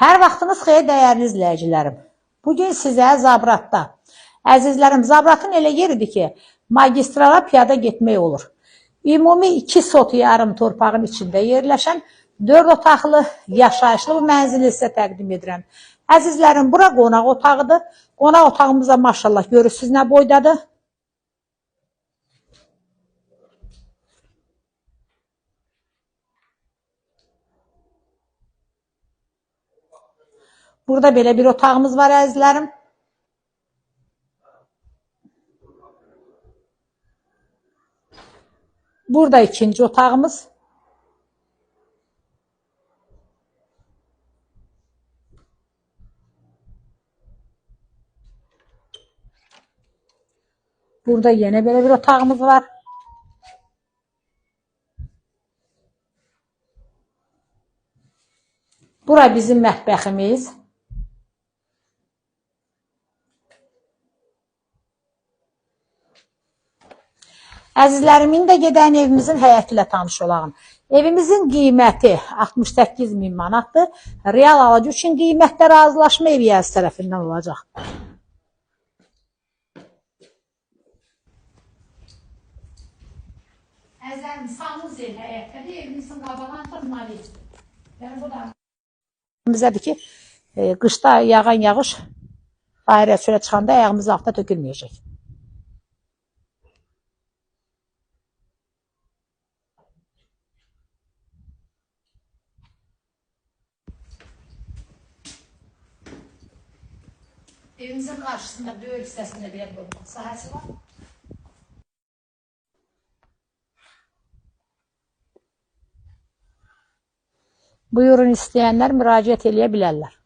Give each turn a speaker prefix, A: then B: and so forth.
A: Hər vaxtınız xeyir dəyərli izləyicilərim. Bugün sizə Zabratda. Əzizlərim, Zabratın elə yeridir ki, magistrala piyada getmək olur. Ümumi 2 sot yarım torpağın içində yerləşən 4 otaqlı yaşayışlı bu mənzili sizə təqdim edirəm. Əzizlərim, bura qonaq otağıdır. Qonaq otağımız da maşallah görürsünüz nə boydadır. Burada belə bir otağımız var əzizlərim. Burada ikinci otağımız. Burada yine böyle bir otağımız var. Bura bizim mətbəximiz. Əzizlərim, indi gedən evimizin həyəti ilə tanış olağım. Evimizin qiyməti 68 min manatdır. Real alıcı üçün qiymətdə razılaşma ev yiyəsi tərəfindən olacaq. Əzizlərim, sanuzel həyətdədir. Evimizin qabağı ancaq mavi. Yəni bu da bizədir ki, qışda yağan yağış bayıra çölə çıxanda ayağımız altına tökülməyəcək. Evimizin qarşısında böyük hissəsində bir torpaq sahəsi var. Buyurun istəyənlər müraciət eləyə bilərlər.